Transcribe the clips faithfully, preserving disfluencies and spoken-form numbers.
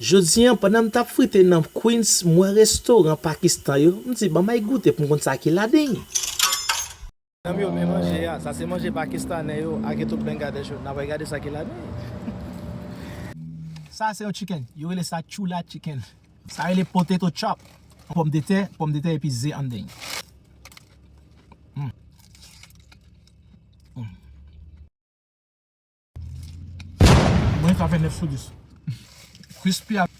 Jodi a, pandan m t ap frite nan Queens, m wè restoran Pakistan yo. M di, "Ban m al goute pou m konn sa ki ladan l." Zanmi yo, men manje a. Sa se manje pakistanè yo ak tout Bangladesh yo. N ap gade sa ki ladan l. Sa se yon chicken. Yo rele sa chula chicken. Sa rele potato chop. Pòmdetè, pòmdetè epi ze anndan l. Mm. Mm. Mwen sa fè nèf sou dis. Crispy ak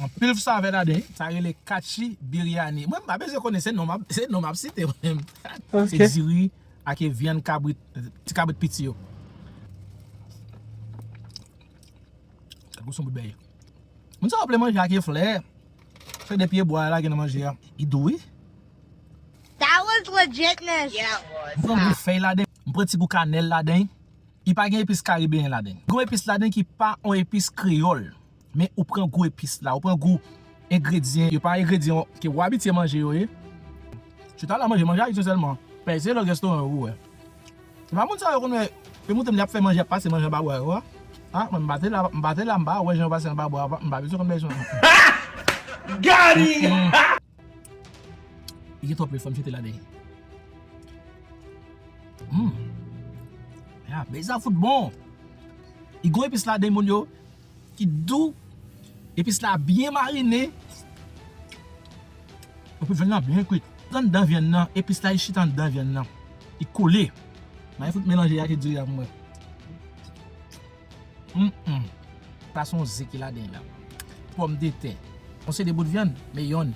anpil savè ladan l. Sa rele kachi biryani. Mwen m pa bezwen konnen, se non m ap, se non m ap site mwen menm. Ok. Se diri ak vyann kabrit, ti kabrit piti yo. Gad gou son bout bèy. Moun sa yo vle manje ak flè. Se de pye bwa la gen nan manje a. Li dou wi. That was legitness. Yeah, it was. M pran gou fèy ladan, m pran ti gou kanèl ladan. Li pa gen epis karibeyen ladan. Gon epis ladan ki pa yon epis kreyòl. Men ou pran gou epis la, ou pran gou engredyan. Yo pa engredyan ke w abitye manje yo ye. Chita la manje, manje ayisyen sèlman. Pèse lòt restoran yo pou wè. Se pa moun sa yo konn wè, yo montre m y ap fè manje, y ap pase manje anba bwa yo a. A, mwen m pa te la, m pa te la, m pa wè jan yo pase anba bwa a, m pa bezwen konn bagay sa. Gary! Li gen twòp lwil, fò m jete ladan. Hmm. Ya, men sa fout bon. Li gon epis ladan moun yo ki dou. Epis la byen marine. Epi vyann nan byen kwit. Anndan vyann nan, epis la li chita anndan vyann nan. Li kole. Mwen fout melanje ak diri a pou mwen. Mm, mm. Sa se yon ze ki ladan la. Pòmdetè. Yon se de bout vyann, men yonn.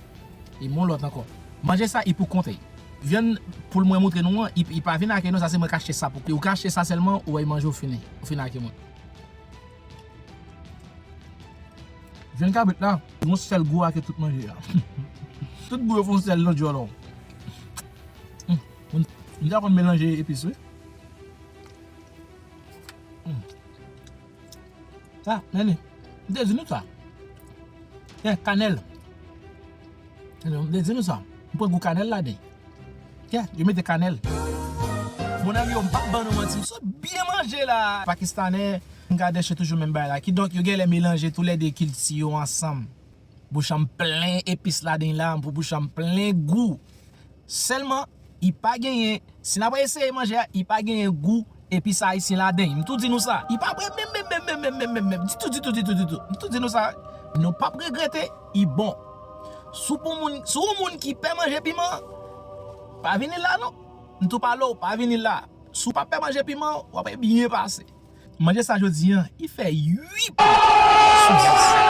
E yon lòt ankò. Manje sa, li pou kont li. Vyann poul mwen montre nou an, li, li pa vin ak non, sa se mwen k achte sa pou. Ou ka achte sa sèlman, ou wè manje ou fini. Ou fini ak mwen. Vyann kabrit la, yon sèl gou ak tout manje a. Tout gou yo fè yon sèl nan djòl ou. Hmm. M ta konn melanje epis wi. Hmm. Sa, men li, m te di nou sa. Gen kanèl. M te di nou sa. M pran gou kanèl ladan. Yeah, yo mete kanèl. Mon ami yo, m p ap ban nou manti, m sot byen manje la. Pakistanè, Bangladèch, se toujou menm bagay la. Kidonk, yo genlè melanje toulède kilti yo ansanm. Bouch an m plen epis ladan la, m pou bouch an m plen gou. Sèlman, li pa genyen, si n ap eseye manje a, li pa genyen gou epis ayisyen ladan. M tou di nou sa. Li pa pre menm, menm, menm, menm, menm, menm, menm, ditou, ditou, ditou, ditou. M tou di nou sa. Nou p ap regrete, li bon. Si w pou moun, si w moun ki pè manje piman, pa vini la non. M tou pale w, pa vini la. Si w pa pè manje piman, w ap byen pase. Manje sa jodi a, li fè uit sou dis.